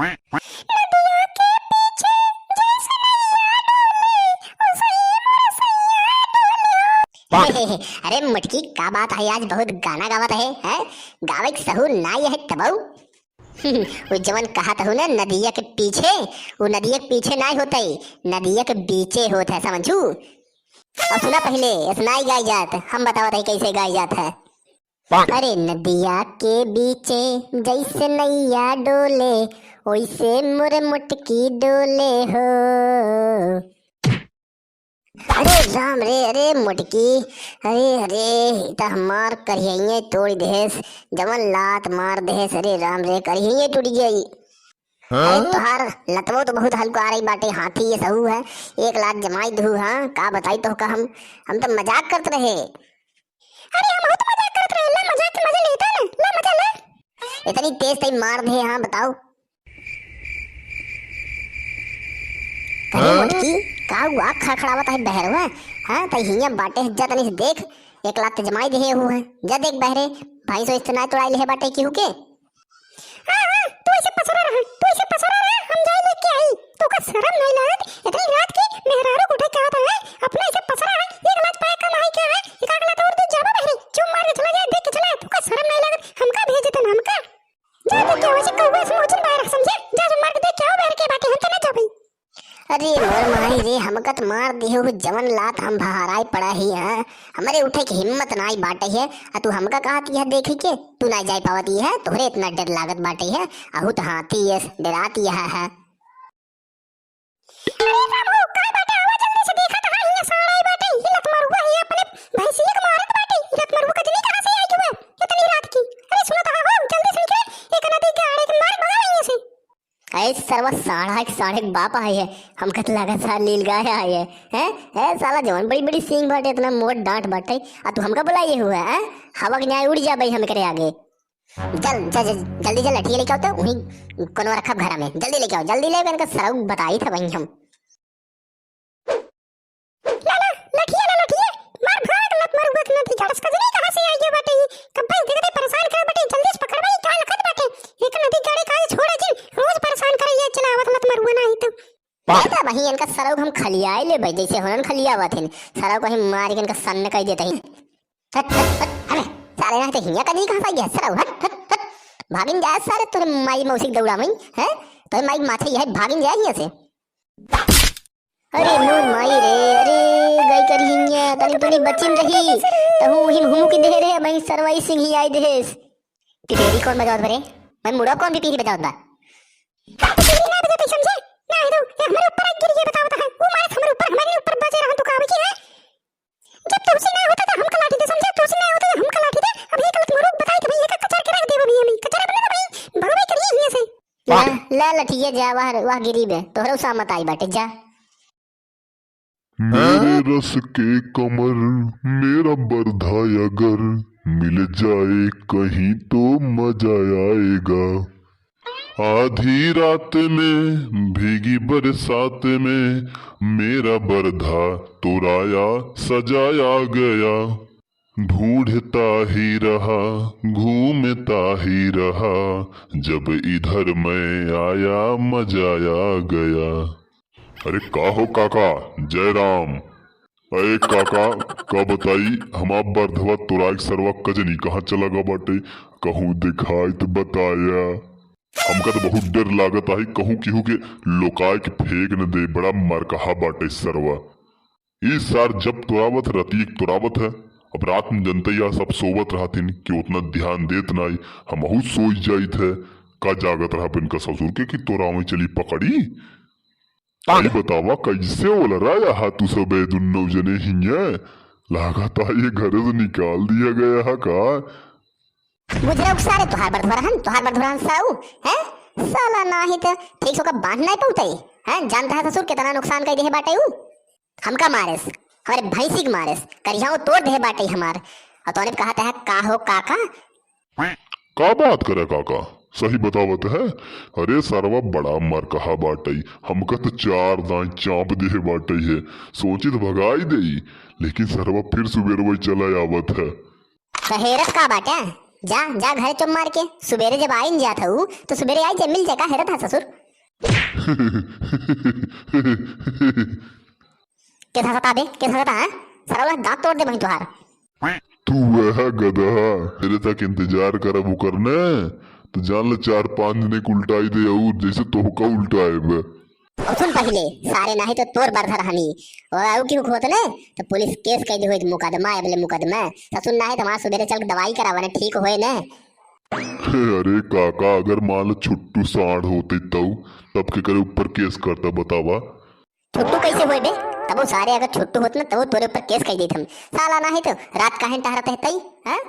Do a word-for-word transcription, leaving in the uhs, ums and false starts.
नदिया के पीछे जैसे नैया डोले, ओ सैया मोर सैया डोले। अरे मोटकी, का बात है, आज बहुत गाना गावत है, हैं? गावे के सहूर नाई है तबऊ। वो जवन कहत हूँ ना, नदिया के पीछे, वो नदिया के पीछे नाई होते, नदिया के बीचे होत है, समझू? और सुना पहले, ऐसे नाई गाई जात, हम बतावत है कैसे गाई जात है। अरे नदिया के बीचे जैसे नैया डोले, ओइसे मोर मोटकी डोले हो। अरे राम रे, अरे मोटकी, अरे, अरे, ई त हमार करिहइये तोड़ देहेस, जवन लात मार देहेस, अरे राम रे, करिहइये टूट गई। अरे हाँ? तोहार लतवो तो बहुत हल्का आ रही बाटे, हाथी ये सहू है, एक लात जमाई दू, हाँ, का बताई तोहका हम, हम तो मजाक करत रहे। अरे हम बहुत मजाक करत रहे, ला मजाक के मजा लेता ना, ला मजा ला। इतनी तेज तई मार दे, हाँ बताओ। अरे हाँ? मोटकी, का हुआ खड़खड़ावत है बहरवा? हाँ, तई हियाँ बाटे, जा तनी से देख, एक लात जमाई दे हूँ है, जा देख बहरे, भैंसो इस्ते ना तोड़ाई ले बाटे केहू के। हाँ, हाँ, तू ऐसे पसरा रहा, तू ऐसे पसरा रहा, हम जाई लेके आई। तोका शरम नहीं लागत? इतनी रात के मेहरारू को उठा के आवत है, अपना ऐसे पसरा है, एक लात पाए कम आई क्या है? एक आगला तोड़ दे, जाबा बहरी, चुप मार के चला जाए, देख के चला, तोका शरम नहीं लागत? हमका भेज देते ना, हमका। जा देख के वैसे कौवा से मोचन बाहर, समझे? जा, जो मार के देख के आओ, बहर के बाटे, हम तो ना जाबे। अरे मोर माई रे, हमका त मार दियो, जवन लात हम बहराई पड़ा ही, हाँ? हमरे उठे के हिम्मत नाई बाटे है, आ तू हमका कहत यह देखे के, तू नाई जाई पावत यह, तोहरे इतना डर लागत बाटे है, आहू त हाथी यस, डरात यह है। अरे रामू, काय बाटे, आवा जल्दी से देखा त, हाँ, हियाँ साढ़ आई बाटे, ई लत मरुआ ही अपने भैंसिया के मारत बाटे, ई लत मरुआ कजनी कहाँ से आई हुआ, इतनी रात की? अरे सुनो त, हाँ, हो, जल्दी से निकले, एक नदी गाड़े के मार भगाओ यहाँ से। ऐ सरवा साढ़ा के साढ़े के बाप आए है, हमका त लागत सार लील गाय आए है, हैं? ए साला जवन बड़ी बड़ी सींग बाटे, इतना मोट डांट बाटे, आ तू हमका बुलाए हुआ है, हैं? हवा के न्याय उड़ जा भाई हम करे आगे। चल, चल, चल, जल्दी चल, लठिया लेके आओ तो, वहीं कोनो रखब घरा में, जल्दी लेके आओ, जल्दी ले, इनका सरऊ बताई था वहीं हम। ला, ला, लठिया, ला, लठिया, मार भाग, लत मार, उगत नदी गाड़स कजनी कहाँ से आई गया बाटे ई? कब्बे देखते परेशान कर बाटे, जल्दी से पकड़ भाई, का लखत बाटे? एक नदी गाड़े का छोड़ा जिन, रोज परेशान करे ये चलावत लत मरुआ ना ही तो। ये तो वही इनका सरऊ हम खलियाए ले भाई, जैसे होनन खलियावत हिन, सरऊ को ही मार के इनका सन्न कर देते ही। हट, हट, हट, अबे, साले ना तो हिया कजनी कहाँ से आई है, सरऊ, हट, हट, हट, भागिन जाए सारे, तोरे माई मौसी के दौड़ा में, हैं? तोरे माई माथे यह भागिन जाए हिया से। अरे मोर माई रे, अरे गई करी हिंगे, तनी तनी बचिन रही, तहु हिम हुमुक देहे रहे, मैं सरवाई सिंह ही आई देहेस। पिपीरी कौन बजावत बरे? मैं मुड़ा कौन पिपीरी बजावत बा? पिपीरी ना बजाते समझे? ना है तो, ये हमारे ऊपर एक गिरी ये बतावत है, वो मारे हमारे ऊपर, हमारे ऊपर बजे रहा तो का बची है? जब तुमसे ना होता तो हमका लाठी दे समझे, तुमसे ना होता तो हमका लाठी दे, अब ये गलत मुरुख बताई तो भाई, ये का कचर के रख देबो भाई, हमें कचर बना तो भाई, भगवाई करिए हिंगे से। ला, ला लठिया जा, वाह, वाह गिरी बे, तोहरो सामत आई बाटे, जा। मेरे रस के कमर, मेरा बरधा अगर मिल जाए कहीं तो मजा आएगा। आधी रात में भीगी बरसात में मेरा बरधा तुराया सजाया गया। ढूंढता ही रहा, घूमता ही रहा, जब इधर मैं आया, मजा आ गया। अरे का हो काका, जय राम। अरे काका, का बताई, हमार बरधवा तोराई के सरवा कजनी कहाँ चला गा बाटे, कहूँ दिखाई त बताया। हमका त बहुत डर लागत आहे, कहूँ केहू के लोकाय के फेंक न दे, बड़ा मरकहा बाटे सरवा। ई सार जब तोरावत रतिये के तोरावत है। अब रात में जनते या सब सोवत रहतिन कि उतना ध्यान देत नाई, हमहू सोई जाइत है। का जागत रहा इनका ससुर के कि तोरावे चली पकड़ी? आई बतावा कैसे ओलराया हा तू सब दुन्नो जने हिया? लागत है ये घर से निकाल दिया गया है का? बुझरऊ सारे तोहार बरधुरहन, तोहार बरधुरहन साऊ, हैं? साला नाही त ठीक से ओका बांध नाही पउतई, हैं? जानता है ससुर कितना नुकसान कर देहे बाटे ऊ। हमका मारेस, हमारे भैंसी के मारेस, करिहाओ तोड़ देहे बाटे हमार। और तोने कहत है का हो काका? का बात करे काका, सही बतावत है। अरे सरवा बड़ा मरकहा बाटे, हमका तो चार दांत चाप देहे बाटे है। सोचित भगाई देई, लेकिन सरवा फिर सुबेरवा चला आवत है। त हेरत का बाटे? जा, जा घरे चुप मार के, सुबेरे जब आइन जात हऊ, तो सुबेरे आई जे मिल जाए, का हेरत है ससुर? केस हंसता बे, केस हंसता, हाँ? सरवा दांत तोड़ दे वहीं तुहार। तू वह गधा, तेरे तक इंतजार करब ओकर ने, तो जान ले चार पांच जने के उल्टाई दे और जैसे तोहका उल्टाएब। और सुन पहिले, सारे नाही तो तोर बरधर हमी, और आऊ की होत ने, तो पुलिस केस कई दे होई मुकदमा, अबले मुकदमा। ससुर नाही तो हमार सुबेरे चल के दवाई करावा ने, ठीक होए ने। अरे काका, अगर मान लो छुट्टू सांड होते तऊ, तब के करे ऊपर केस करता बतावा? छुट्टू कैसे होए बे? तबो सारे अगर छुट्टू होत ना, तबो तोरे ऊपर केस कई देत हम। साला नाही तो रात काहे टहरत है तई, हाँ?